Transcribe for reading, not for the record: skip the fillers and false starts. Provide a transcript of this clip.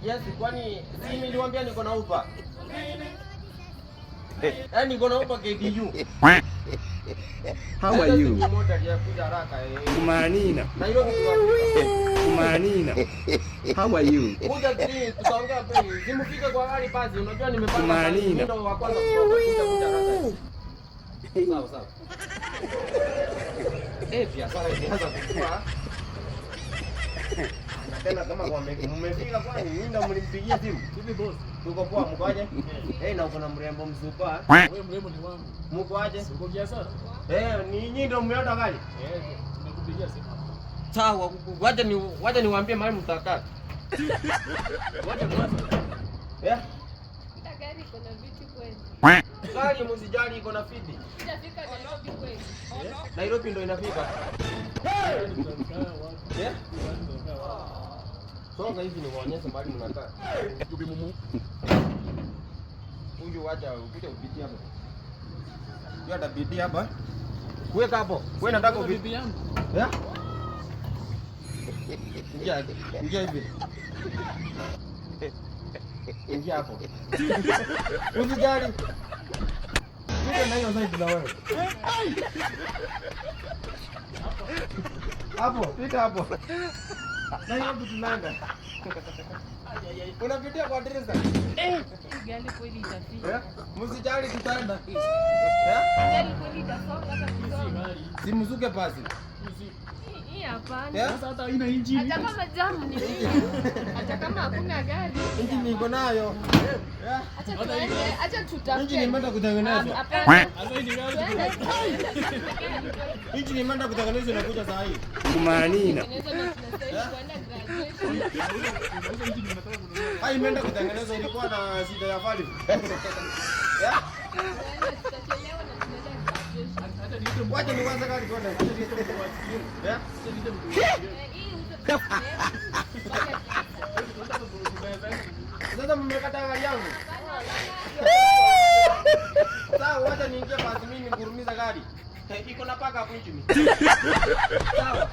Yes, kwani si niliwaambia niko na Uber? Eh, niko na Uber KDU. How are you? Moja aliyakuja haraka eh. Kumanina. Nairobi tuwafika. Kumanina. How are you? Kuja tu tutaongea bei. Simfike kwa gari basi, unajua nimepanga. Kumanina. Mimi ndo wa kwanza kutoka, kuja kuja haraka. Sawa sawa. Eh, biashara imeanza kukua. Na tena kama mmefika kwani nyinyi ndo mlimpigia simu? Vipi boss? Tuko poa, mko aje? Eh, na uko na mrembo mzupa. Wewe mrembo ni wangu. Mko aje? Uko kiasa? Eh, ni nyinyi ndo mmeota gari? Eh, tumekupigia simu. Sawa, wacha niwaambie mahali mtakaa. Wacha kwanza. Eh? Hata gari iko na viti kweli. Gari msijali iko na fiti. Itafika Nairobi kweli. Nairobi ndo inafika. Eh? Songa hivi niwaonyeshe mahali mnakaa. Huyu wacha ukuje upitie hapo. Huyu atapitia hapa. Weka hapo. Wewe nataka upitie. Bibi yangu. Eh? Ingia, ingia hivi. Ingia hapo. Usijali. Pita na hiyo side na wewe. Hapo, pita hapo. Na hiyo tunaenda. Unapitia kwa dirisha. Hii gari kweli itafika. Eh? Msijali tutaenda. Eh? Gari kweli itasonga hata kusonga. Simzuke basi. Hii hapana. Eh? Sasa hata haina injini. Hata kama jamu ni mingi. Hata kama hakuna gari. Injini iko nayo. Eh? Acha tuende, acha tutafute. Injini imeenda kutengenezwa. Hapana. Sasa hii ni gari. Tuende, tuende. Injini imeenda kutengenezwa inakuja saa hii. Kumanina. Tengenezwa na tunastahili kuenda graduation. Unauza injini unataka kununua. Hai imeenda kutengenezwa ilikuwa na shida ya valve. Eh? Tuende, tutachelewa na tunaenda graduation. Hata niite mtu. Wacha niwaze gari twende. Eh? Hata niite mtu. Eh, hii uze pesa. Sasa mmekata gari yangu. Sawa, wacha niingie basi mimi nigurumiza gari. Iko na paka hapo injini. Sawa.